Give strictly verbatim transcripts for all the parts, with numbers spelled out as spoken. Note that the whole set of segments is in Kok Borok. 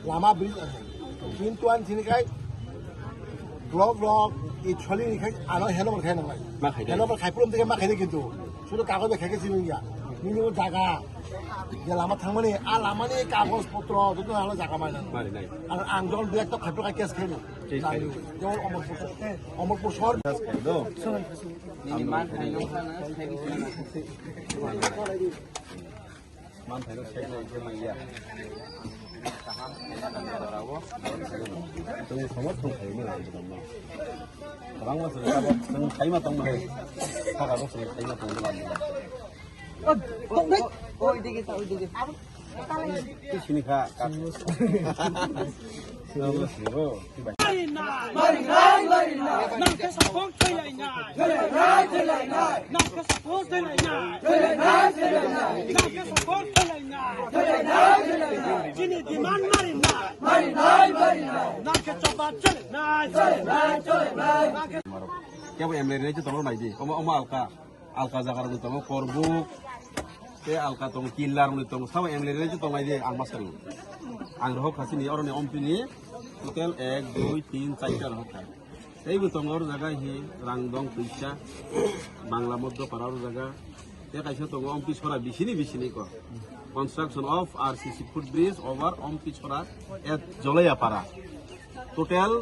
Lama bridge ang. Kintu ang sini kai block block i choli ni kai ano handover khai nang lai. Ma khai dai. Handover khai pulom tike ma khai dai kintu. Sudo kagoz bai khai ke sini ya. Nini o jaga. Ya lama thangmani, a lama ni kagoz potro, joto ano jaga mai nang. Mari nai. Ang, ang jol direct to khai pulok case khai ni. Case khai ni. Jol Omorpur, Omorpur sor. Case khai do. Nini man khai do. Man thai rok sek nai khe manya. Kaham khe na tang jora o. Tong somot tong khai ni lai jora ma. Kabang ma sari kabang tong khai ma tong ma. Saka rok sari khai ma tong ma. Oi, oi, oi, oi, oi, oi, oi, oi. Sini kha. Marinai, marinai, marinai. Nang khe support khlainai. Nang khe support khlainai. Nang khe support khlainai. Chini demand marinai. Nang khe choba chalainai. Kebo M L A ni tongo nai di. Omo, omo alka. Alka jaga rok tongo Korbuk, tei alka tongo Kinlar rok tongo. Sabo M L A rok tongo nai di, ang ma sari. Ang rohok khasi ni, oro ni M P ni total ek, dui, tin, char ta rohok kha. Tei bo tongo oro jaga hi Rangdong, Puisa, Bangla Moddo Para oro jaga. Tei kaisa tongo M P sora bisini bisini ko. Construction of R C C footbridge over M P sora at Jolaiya Para. Total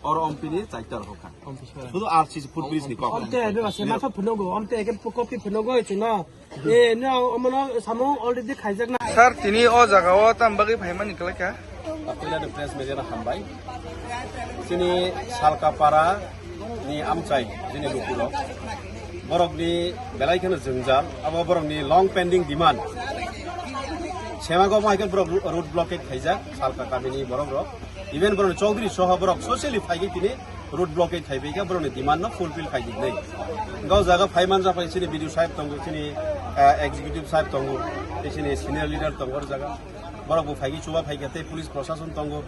oro M P ni char ta rohok kha. Sudu R C C footbridge ni kok. Omte ebe base matha phunogo, omte eke copy phunogo chwngno. Eh, no, omono samung already khaijak na. Sir, tini o jaga o tam bagwi phaimani kwlai kha? Puila de press media no hambai. Chini Salkapara ni amchai, chini lukurok. Borok ni belai kheno jwngjal, abo borok ni long pending demand. Semago bo hai khe borok road blockade khaijak, Salka kami ni borok rok. Even borok ni Chaudhary soho borok socially phaigwi tini road blockade khai phaikha, borokni demand no fulfill khai di nai. Gau jaga phaiman ja phai chini B D O sahib tongo, chini, ah, executive sahib tongo, tei chini senior leader tongo o jaga. Borok bo phaigwi chuba phaikha tei police proshashan tongo,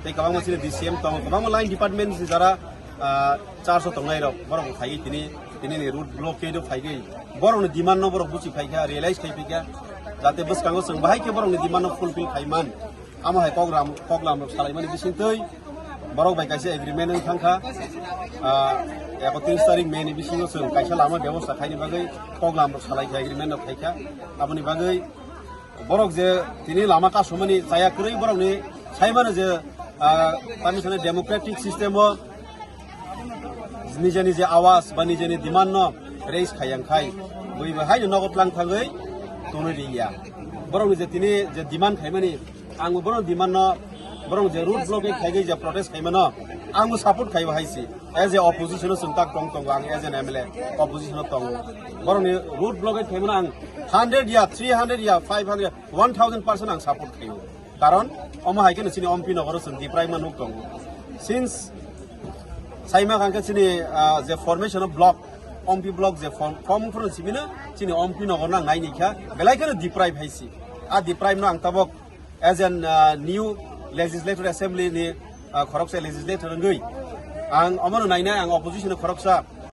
tei kwbangma chini D C M tongo, kwbangma line department ni jara, ah, charge o tongnai rok, borok bo phaigwi tini, tini ni road blockade o phaigwi borokni demand no borok buchi phaikha, realize khai phaikha, jate bwskango chwng bahai khe borokni demand no fulfill khaiman. Amo hai koklam, koklam rok salaimani bisingtwi borok bai kaisa agreement wng thangkha. Ah, ekatris tarik May ni bisingo chwng kaisa lama bebosta khaini bagwi koklam rok salaikha, agreement rok khaikha. Aboni bagwi borok je tini lama kasumani chaya kwrwi borokni saimano je, ah, tamni sani democratic system o nijeni je awas ba nijeni demand no raise khayang khai bui bai haino nogo tlang thangwi tonwi riya. Borokni je tini je demand khaimani, ang bo borok demand no, borok je road blockade khaigwi je protest khaimano, ang bo support khaibo hai si. As a opposition o chwng tak tong tongo, ang as an M L A opposition o tongo. Borokni road blockade khaimano ang hundred ya, three hundred ya, five hundred, one thousand percent ang support khaio. Karon omo hai khe chini M P nogoro chwng deprive ma nuk tongo. Since saima kha khe chini, ah, je formation of block, M P block je form, form phuru sibino chini M P nogor nang nai ni kha, belai kheno deprive hai si. A deprive no ang tabok as an, ah, new legislative assembly ni, ah, khoroksa legislator wngwi ang omono nainai, ang opposition khoroksa